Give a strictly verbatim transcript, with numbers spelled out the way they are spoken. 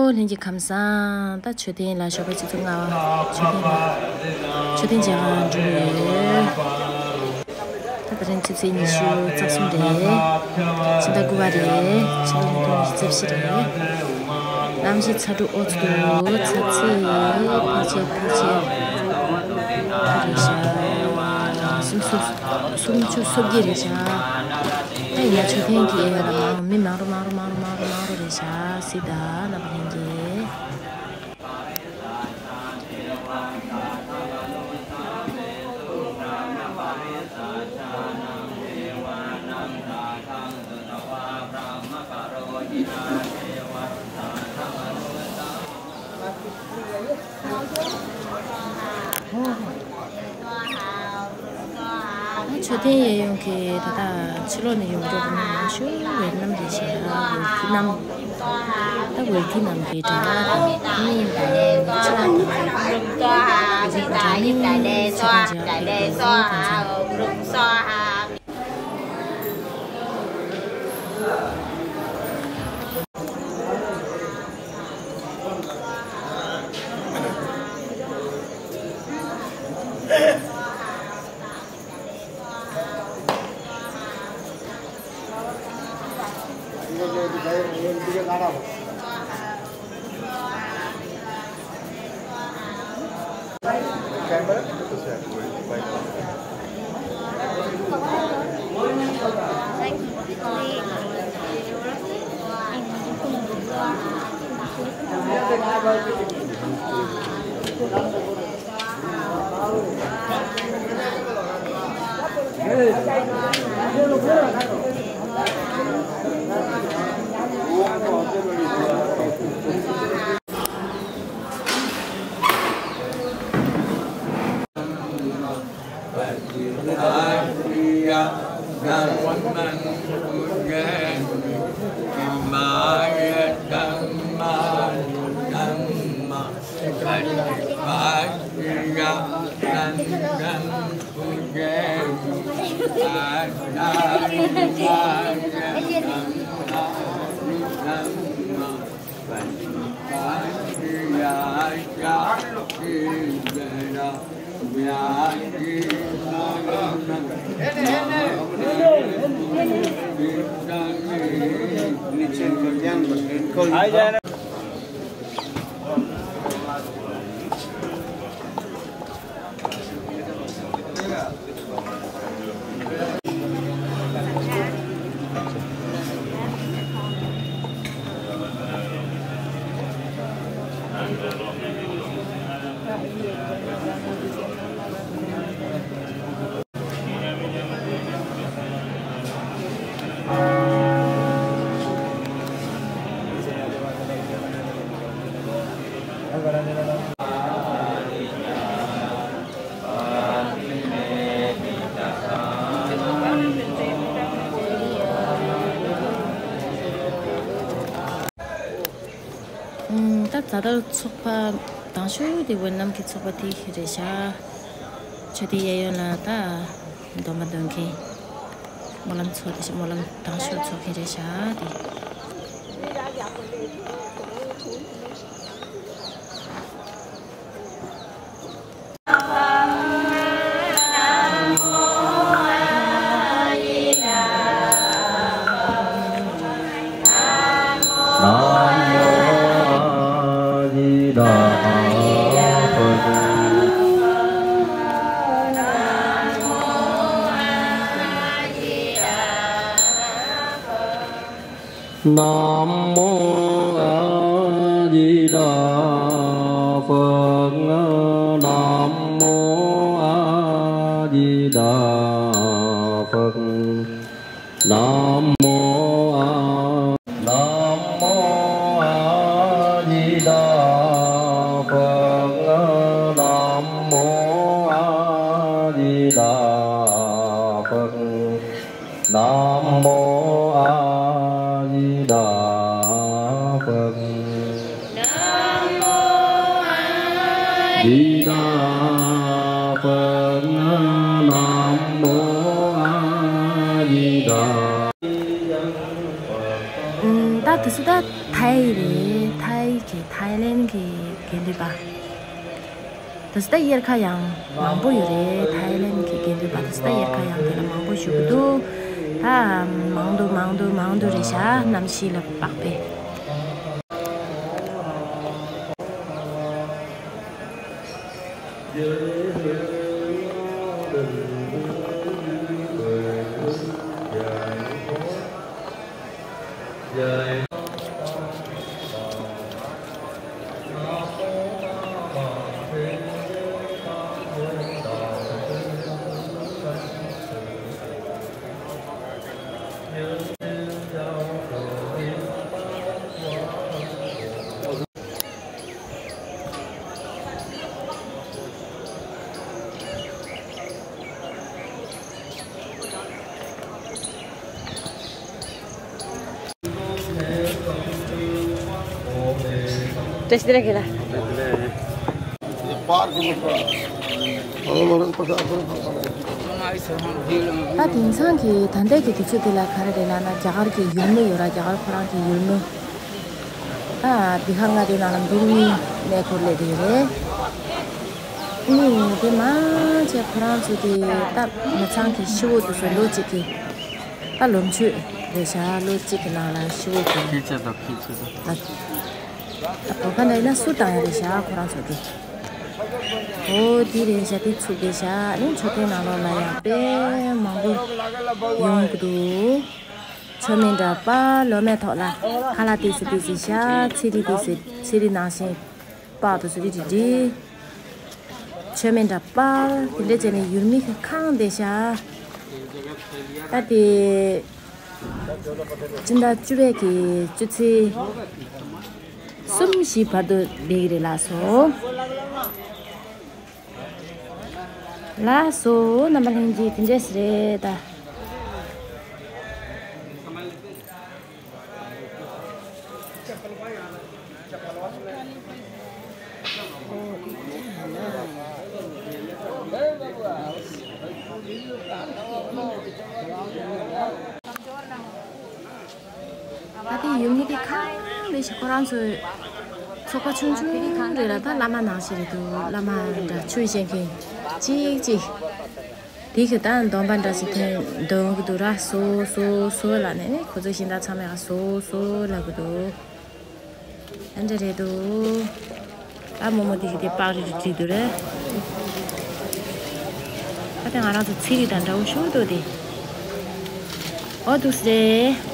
ལྷན་རྒྱས་ཁམས་བཟང་། ད་མཆོད་རྟེན་ལ་ཞོགས་པ་ཆུ་ཚོད་ལྔ་པ་མཆོད་རྟེན་ལ་མཆོད་རྟེན་མཇལ་ཁ་འགྲོ་གི་ཡོད། ད་དེ་རིང་ཆུ་ཚོད་ཉི་ཤུ་རྩ་གསུམ་རེད། ཕྱི་ཟླ་དགུ་པ་རེད། ཕྱི་ལོ་ཉིས་སྟོང་ཉི་ཤུ་རྩ་བཞི་རེད། གནམ་གཤིས་ཚ་དྲོད་ཨོ་ཙི་འདུག་ཚ་ཚ་ཡིན། ཕལ་ཆེར་ཕལ་ཆེར་ད་རེད་ཤག་སུམ་ཅུ་སོ་བརྒྱད་རེད་ཤག་ད་ཡིན་ན་མཆོད་རྟེན་གྱི་ཡ་ལ་མང་མི་མང་རུ་མང་རུ་མང་རུ་མང་རུ་མང་རུ་རེད་ཤག་གཟིགས་དང་རྣམ་པ་ལྷན་རྒྱས། མཆོད་རྟེན་གཡས་གཡོན་གྱི་ད་ལྟ་ཕྱི་ལོགས་ནས་ཡོང་འགྲོ་གི་མི་མང་ཤོས་ཝེ་ཏི་ནམ་རེད་ཤག་ཝེ་ཏི་ནམ། ད་ཝེ་ཏི་ནམ་གྱི་གྲྭ་པ་དང་ཕྱི་ལོགས་ནས་ཕྱི་ལོགས་ནས་ཕྱི་ལོགས་ནས་ཕྱི་ལོགས་ནས། ད་ད་ལྟ་ཚོགས་པ་དང་ཤོས་དེ་ཝེ་ཏི་ནམ་གྱི་ཚོགས་པ་དེ་རེད་ཤག་མཆོད་རྟེན་གཡས་གཡོན་ལ་ད་སྡོམ་པ་འདོན་མཁན་སྨོན་ལམ་ཚོགས་དེ་སྨོན་ལམ་དང་ཤོས་ཚོགས་མཁན་རེད་ཤག་དེ། Nam mô A Di Đà Phật. Nam mô A Di Đà Phật. Nam mô A, Nam mô A Di Đà Phật. Nam mô A Di Đà Phật. Nam mô A Di Đà Phật. Nam mô A Di Đà Phật. Nam mô A Di Đà. ད་ དེ་ཚོ་ད་ཐའི་རེད། ཐའི་གི་ཐའི་ལེན་གི་དགེ་འདུན་པ། དེ་ཚོ་ད་དབྱར་ཁ་ཡང་མང་པོ་ཡོད་རེད། ཐའི་ལེན་གི་དགེ་འདུན་པ་དེ་ཚོ་ད་དབྱར་ཁ་ཡང་དེ་ལ་མང་པོ་བཞུགས་ཀྱི་འདུག་ད་མང་དུ་མང་དུ་མང་དུ་རེད་ཤག་གནམ་གཤིས་ལ་དཔག་པའི། བཀྲ་ཤིས་བདེ་ལེགས་ཁྱེད་ལ། ད་དེང་སང་གི་ད་ལྟའི་གི་དུས་ཚོད་འདི་ལ་ག་རེ་རེད་ལབ་ན། རྒྱ་གར་གི་ཡུལ་མི་ཡོད་ར། རྒྱ་གར་ཁོ་རང་གི་ཡུལ་མི། ད་བི་ཧར་མངའ་སྡེའི་ནང་ལ་འབྲུག་མི་གནས་སྐོར་སླེབས་བསྡད་ཡོད་རེད། ཨ་ནི་དེ་མང་ཆེ་ཁོ་རང་ཚོ་གི་ད་མི་ཚང་གི་ཤི་བོ་དེ་ཚོ་ལོ་གཅིག་གི་ད་ལོ་མཆོད་རེད་ཤག་ལོ་གཅིག་གི་ནང་ལ་ཤི་བོ་གི་ཁྱེད་ཅག་དང་ཁྱེད་ཚོ་དང་། ད་ད་བོད་པ་འདྲ་ཡིན་ན་གསུར་བཏང་ཡ་རེད་ཤག་ཁོ་རང་ཚོ་གི། འོ་དེ་རེད་ཤག་དེ་ཚུགས་རེད་ཤག་ཨ་ནི་མཆོད་རྟེན་ནང་ལོགས་ལ་ཡང་དཔེ་མང་པོ་ཡོང་གི་འདུག་མཆོད་མེ་འདྲ་པར་ལོ་མའི་ཐོག་ལ་ཁ་ལག་ཏོག་ཙམ་ཏོག་ཙམ་བཞག་ཚེ་རིལ་ཏོག་ཙམ། ཚེ་རིལ་ནང་བཞིན་པར་དུ་ཟུར་རིལ་བྲིས། མཆོད་མེ་འདྲ་པར་དེ་འདྲ་བྱས་ནས་ཡུལ་མི་གང་བསྡད་ཤག་ད་དེ་སྤྱི་ཟླ་བཅུ་པའི་གི་བཅུ་ཚེས་གསུམ་བཞི་བར་དུ་འབད་ཀྱི་རེད་ལགས་སོ། ལགས་སོ། རྣམ་པ་ལྷན་རྒྱས་དེ་འདྲས་རེད་ད། ད་ལྟའི་ཡུལ་མི་དེ་གང་ལས་ཤིག་ཁོ་རང་ཚོའི་ཚོགས་པ་ཆུང་ཆུང་རེད་ལ། ད་བླ་མ་ནང་བཞིན་རེད་འདུག་བླ་མ་འདྲ་ཆོས་བཤད་མཁན་གཅིག་གཅིག་དེ་གི་ད་འདོན་པ་འདྲ་ཞིག་ཐོན་འདོན་གི་འདུག་ར། སོ་སོ་སོ་ལབ་ནས་ཁོ་ཚོ་གཞན་དག་ཚང་མས་སོ་སོ་ལབ་གི་འདུག་ཨ་འདྲ་རེད་འདུག་ད་རྨོ་མོ་དེ་གི་དེ་པགས་རིལ་རིལ་འདུག་རེད། ད་དེ་ང་རང་ཚོ་ཚེ་རིལ་དང་འདྲ་བོ་ཞིག་འདུག་དེ། འོ་འདུག་སེ་རེད།